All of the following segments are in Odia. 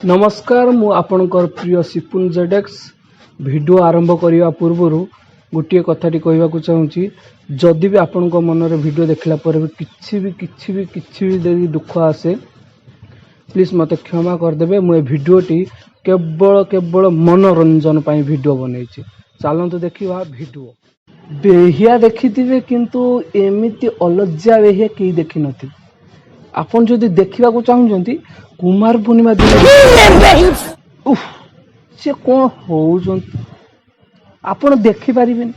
ନମସ୍କାର, ମୁଁ ଆପଣଙ୍କର ପ୍ରିୟ ସିପୁନ ଜେଡେକ୍ସ। ଭିଡ଼ିଓ ଆରମ୍ଭ କରିବା ପୂର୍ବରୁ ଗୋଟିଏ କଥାଟି କହିବାକୁ ଚାହୁଁଛି। ଯଦି ବି ଆପଣଙ୍କ ମନରେ ଭିଡ଼ିଓ ଦେଖିଲା ପରେ ବି କିଛି ବି, କିଛି ବି, କିଛି ବି ଯଦି ଦୁଃଖ ଆସେ, ପ୍ଲିଜ୍ ମୋତେ କ୍ଷମା କରିଦେବେ। ମୁଁ ଏ ଭିଡ଼ିଓଟି କେବଳ କେବଳ ମନୋରଞ୍ଜନ ପାଇଁ ଭିଡ଼ିଓ ବନେଇଛି। ଚାଲନ୍ତୁ ଦେଖିବା ଭିଡ଼ିଓ। ବେହିଆ ଦେଖିଥିବେ, କିନ୍ତୁ ଏମିତି ଅଲଜ୍ୟା ବେହିଆ କେହି ଦେଖିନଥିବେ। ଆପଣ ଯଦି ଦେଖିବାକୁ ଚାହୁଁଛନ୍ତି, କୁମାର ପୂର୍ଣ୍ଣିମା ଦିନ। ଉଫ୍, ସେ କ'ଣ ହଉଛନ୍ତି, ଆପଣ ଦେଖିପାରିବେନି।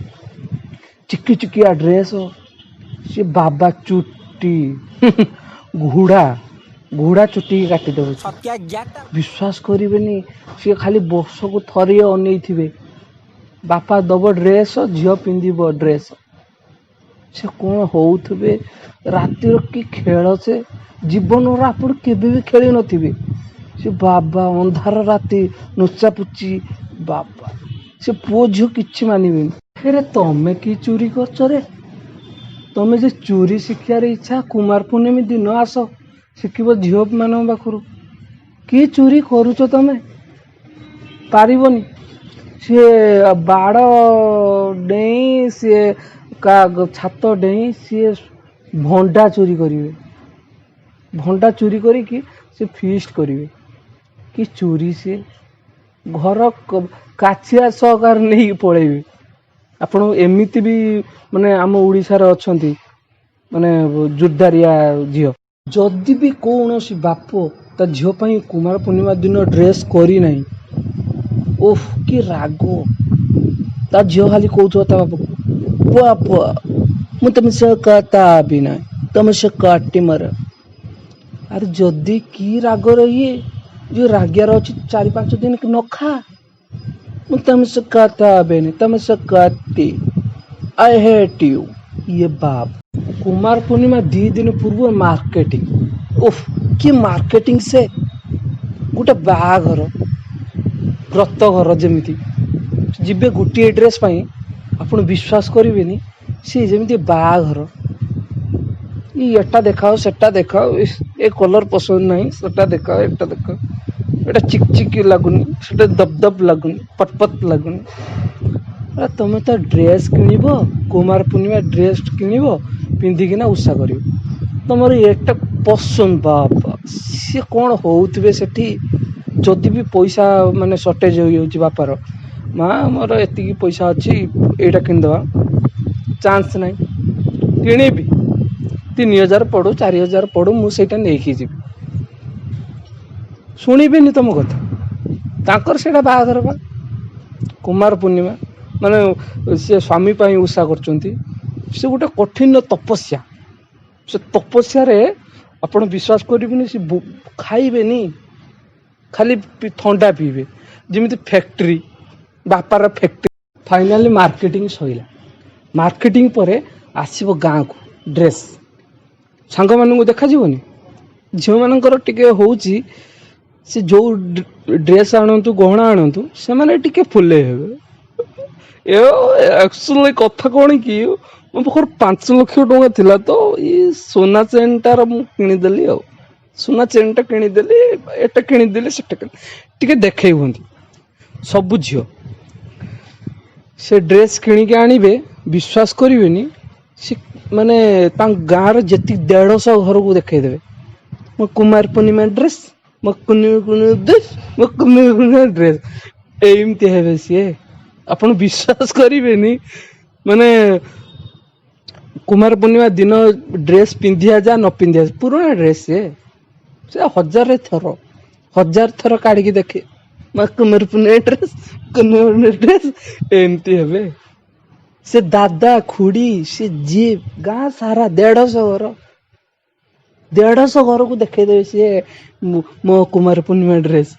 ଚିକି ଚିକିଆ ଡ୍ରେସ୍ ସେ, ବାବା, ଚୁଟି ଘୁଡ଼ା ଘୁଡ଼ା ଚୁଟିକି କାଟିଦେବ। ବିଶ୍ୱାସ କରିବେନି, ସିଏ ଖାଲି ବର୍ଷକୁ ଥରେ ଅନେଇଥିବେ, ବାପା ଦବ ଡ୍ରେସ୍, ଝିଅ ପିନ୍ଧିବ ଡ୍ରେସ୍। ସେ କ'ଣ ହଉଥିବେ, ରାତିର କି ଖେଳ, ସେ ଜୀବନର ଆପଣ କେବେ ବି ଖେଳି ନଥିବେ। ସେ ବାବା, ଅନ୍ଧାର ରାତି ନୁଚାପୁଚି, ବାବା, ସେ ପୁଅ ଝିଅ କିଛି ମାନିବେନି। ହେରେ, ତମେ କି ଚୋରି କରୁଛ ରେ? ତମେ ଯେ ଚୋରି ଶିଖିବାର ଇଚ୍ଛା, କୁମାର ପୂର୍ଣ୍ଣିମା ଦିନ ଆସ, ଶିଖିବ ଝିଅମାନଙ୍କ ପାଖରୁ। କି ଚୋରି କରୁଛ ତମେ? ପାରିବନି। ସିଏ ବାଡ଼ ଡେଇଁ, ସିଏ କା ଛାତ ଡେଇଁ, ସିଏ ଭଣ୍ଡା ଚୋରି କରିବେ। ଭଣ୍ଡା ଚୋରି କରିକି ସେ ଫିଷ୍ଟ କରିବେ। କି ଚୋରି ସିଏ, ଘର କାଚିଆ ସହକାରେ ନେଇକି ପଳେଇବେ। ଆପଣ ଏମିତି ବି ମାନେ ଆମ ଓଡ଼ିଶାରେ ଅଛନ୍ତି, ମାନେ ଜୋରଦାରିଆ ଝିଅ। ଯଦି ବି କୌଣସି ବାପ ତା ଝିଅ ପାଇଁ କୁମାର ପୂର୍ଣ୍ଣିମା ଦିନ ଡ୍ରେସ୍ କରିନାହିଁ, ଓଃ, କି ରାଗ! ତା ଝିଅ ଖାଲି କହୁଥିବ ତା ବାପକୁ, "ବାପା, ମୁଁ ତମ ସହ କଥା ହେବି ନାହିଁ, ତମ ସହ କାଟି ମାର।" ଆରେ, ଯଦି କି ରାଗରେ ଇଏ ଯୋଉ ରାଗିଆର ଅଛି, 4-5 ଦିନ ନ ଖା। ମୁଁ ତମ ସହ କଥା ହେବିନି, ତମ ସହ କାଟି, I hate you। ଇଏ ବାପ, କୁମାର ପୂର୍ଣ୍ଣିମା 2 ଦିନ ପୂର୍ବରୁ ମାର୍କେଟିଂ। ଓଫ, କି ମାର୍କେଟିଂ ସେ! ଗୋଟେ ବାହାଘର ବ୍ରତ ଘର ଯେମିତି ଯିବେ ଗୋଟିଏ ଡ୍ରେସ୍ ପାଇଁ, ଆପଣ ବିଶ୍ୱାସ କରିବେନି, ସିଏ ଯେମିତି ବାହାଘର। ଇ ଏଟା ଦେଖାଅ, ସେଟା ଦେଖାଅ, ଇସ୍, ଏ କଲର୍ ପସନ୍ଦ ନାହିଁ, ସେଟା ଦେଖାଅ, ଏଟା ଦେଖାଅ, ଏଟା ଚିକ୍ ଚିକ୍ ଲାଗୁନି, ସେଟା ଦବ ଦବ ଲାଗୁନି, ପଟ ପଟ ଲାଗୁନି। ଆରେ, ତମେ ତ ଡ୍ରେସ୍ କିଣିବ, କୁମାର ପୂର୍ଣ୍ଣିମା ଡ୍ରେସ୍ କିଣିବ, ପିନ୍ଧିକିନା ଓଷା କରିବ। ତମର ଏଟା ପସନ୍ଦ, ବାବା, ସିଏ କ'ଣ ହଉଥିବେ ସେଠି। ଯଦି ବି ପଇସା ମାନେ ସର୍ଟେଜ୍ ହେଇଯାଉଛି ବାପାର, ମା, ମୋର ଏତିକି ପଇସା ଅଛି, ଏଇଟା କିଣିଦେବା। ଚାନ୍ସ ନାହିଁ, କିଣିବି। 3000 ପଡ଼ୁ, 4000 ପଡ଼ୁ, ମୁଁ ସେଇଟା ନେଇକି ଯିବି। ଶୁଣିବେନି ତମ କଥା। ତାଙ୍କର ସେଇଟା ବାହାଘର ବା କୁମାର ପୂର୍ଣ୍ଣିମା ମାନେ ସେ ସ୍ୱାମୀ ପାଇଁ ଓଷା କରୁଛନ୍ତି। ସେ ଗୋଟେ କଠିନ ତପସ୍ୟା। ସେ ତପସ୍ୟାରେ ଆପଣ ବିଶ୍ୱାସ କରିବେନି, ସେ ଖାଇବେନି, ଖାଲି ଥଣ୍ଡା ପିଇବେ, ଯେମିତି ଫ୍ୟାକ୍ଟ୍ରି, ବାପାର ଫ୍ୟାକ୍ଟ୍ରି। ଫାଇନାଲି ମାର୍କେଟିଂ ସରିଲା। ମାର୍କେଟିଂ ପରେ ଆସିବ ଗାଁକୁ ଡ୍ରେସ୍। ସାଙ୍ଗମାନଙ୍କୁ ଦେଖାଯିବନି। ଝିଅମାନଙ୍କର ଟିକେ ହେଉଛି, ସେ ଯୋଉ ଡ୍ରେସ୍ ଆଣନ୍ତୁ, ଗହଣା ଆଣନ୍ତୁ, ସେମାନେ ଟିକେ ଫୁଲେଇ ହେବେ। ଏ ଆକ୍ଚୁଆଲି କଥା କ'ଣ କି, ମୋ ପାଖରେ 5 ଲକ୍ଷ ଟଙ୍କା ଥିଲା ତ, ଏଇ ସୁନା ଚେନ୍ଟାର ମୁଁ କିଣିଦେଲି, ଆଉ ସୁନା ଚେନ୍ଟା କିଣିଦେଲି, ଏଟା କିଣିଦେଲି, ସେଟା କିଣି ଟିକେ ଦେଖେଇ ହୁଅନ୍ତି ସବୁ ଝିଅ। ସେ ଡ୍ରେସ୍ କିଣିକି ଆଣିବେ, ବିଶ୍ୱାସ କରିବେନି, ସେ ମାନେ ତାଙ୍କ ଗାଁର ଯେତିକି 150 ଘରକୁ ଦେଖେଇଦେବେ, ମୋ କୁମାର ପୂର୍ଣ୍ଣିମା ଡ୍ରେସ୍, ମୋ କୁନି କୁନି ଡ୍ରେସ୍, ମୋ କୁନି କୁନି ଡ୍ରେସ୍। ଏମିତି ହେବେ ସିଏ, ଆପଣ ବିଶ୍ୱାସ କରିବେନି। ମାନେ କୁମାର ପୂର୍ଣ୍ଣିମା ଦିନ ଡ୍ରେସ୍ ପିନ୍ଧିଆ ଯା ନ ପିନ୍ଧିଆ, ପୁରୁଣା ଡ୍ରେସ୍ ସିଏ, ସେ ହଜାରେ ଥର ହଜାର ଥର କାଢିକି ଦେଖେ, ମୋ କୁମାର ପୂର୍ଣ୍ଣିମା ଡ୍ରେସ୍, କୁମାର ପୂର୍ଣ୍ଣିମା ଡ୍ରେସ୍, ଏମିତି ହେବେ ସେ। ଦାଦା, ଖୁଡ଼ି, ସେ ଯିଏ ଗାଁ ସାରା 150 ଘର, 150 ଘରକୁ ଦେଖେଇଦେବେ ସିଏ ମୋ କୁମାର ପୂର୍ଣ୍ଣିମା ଡ୍ରେସ୍।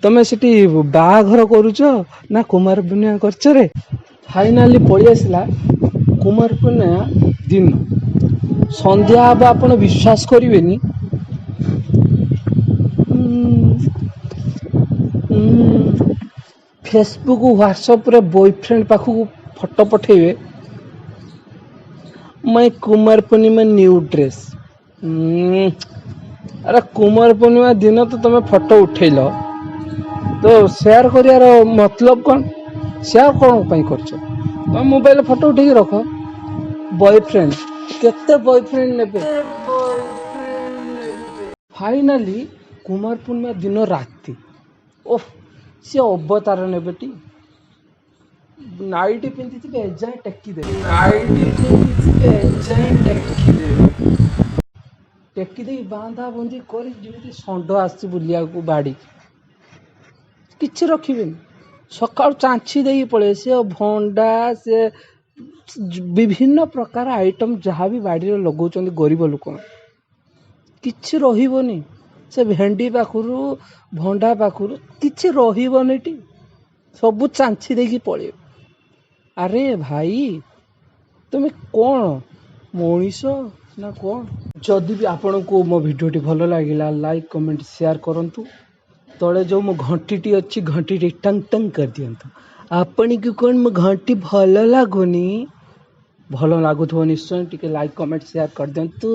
ତମେ ସେଠି ବାହାଘର କରୁଛ ନା କୁମାର ପୂର୍ଣ୍ଣିମା କରୁଛ ରେ? ଫାଇନାଲି ପଳେଇ ଆସିଲା କୁମାର ପୂର୍ଣ୍ଣିମା ଦିନ। ସନ୍ଧ୍ୟା ହବ, ଆପଣ ବିଶ୍ୱାସ କରିବେନି, ଫେସବୁକ୍, ହ୍ୱାଟ୍ସଆପ୍ରେ ବୟଫ୍ରେଣ୍ଡ ପାଖକୁ ଫଟୋ ପଠେଇବେ, "ମାଇ କୁମାର ପୂର୍ଣ୍ଣିମା ନ୍ୟୁ ଡ୍ରେସ୍।" ଆରେ, କୁମାର ପୂର୍ଣ୍ଣିମା ଦିନ ତ ତମେ ଫଟୋ ଉଠେଇଲ, ତ ସେୟାର କରିବାର ମତଲବ କ'ଣ? ସେୟାର କ'ଣ ପାଇଁ କରୁଛ? ତମେ ମୋବାଇଲରେ ଫଟୋ ଉଠେଇକି ରଖ। ବୟଫ୍ରେଣ୍ଡ, କେତେ ବୟଫ୍ରେଣ୍ଡ ନେବେ? ଫାଇନାଲି କୁମାର ପୂର୍ଣ୍ଣିମା ଦିନ ରାତି, ଓଃ, ସିଏ ଅବତାର ନେବେଟି। ନାଇଟି ପିନ୍ଧିଥିବେ, ଏଯାଏଁ ଟେକି ଦେବେ। ନାଇଟି ପିନ୍ଧିଥିବେ, ଏଯାଏଁ ଟେକି ଦେବେ। ଟେକି ଦେଇ ବାନ୍ଧା ବନ୍ଧି କରି, ଯେମିତି ଷଣ୍ଢ ଆସିଛି ବୁଲିବାକୁ ବାଡ଼ିକି, କିଛି ରଖିବେନି। ସକାଳୁ ଚାଞ୍ଚି ଦେଇକି ପଳେଇବେ। ସେ ଭଣ୍ଡା, ସେ ବିଭିନ୍ନ ପ୍ରକାର ଆଇଟମ୍ ଯାହା ବି ବାଡ଼ିରେ ଲଗାଉଛନ୍ତି ଗରିବ ଲୋକମାନେ, କିଛି ରହିବନି। ସେ ଭେଣ୍ଡି ପାଖରୁ, ଭଣ୍ଡା ପାଖରୁ କିଛି ରହିବନି ଏଠି, ସବୁ ଚାଞ୍ଚି ଦେଇକି ପଳେଇବେ। ଆରେ ଭାଇ, ତୁମେ କ'ଣ ମଣିଷ ନା କ'ଣ? ଯଦି ବି ଆପଣଙ୍କୁ ମୋ ଭିଡ଼ିଓଟି ଭଲ ଲାଗିଲା, ଲାଇକ୍, କମେଣ୍ଟ, ସେୟାର କରନ୍ତୁ। ତଳେ ଯେଉଁ ମୋ ଘଣ୍ଟିଟି ଅଛି, ଘଣ୍ଟିଟି ଟଙ୍ଗ ଟଙ୍ଗ କରିଦିଅନ୍ତୁ। ଆପଣଙ୍କୁ କ'ଣ ମୋ ଘଣ୍ଟି ଭଲ ଲାଗୁନି? ଭଲ ଲାଗୁଥିବ ନିଶ୍ଚୟ। ଟିକେ ଲାଇକ୍, କମେଣ୍ଟ, ସେୟାର କରିଦିଅନ୍ତୁ।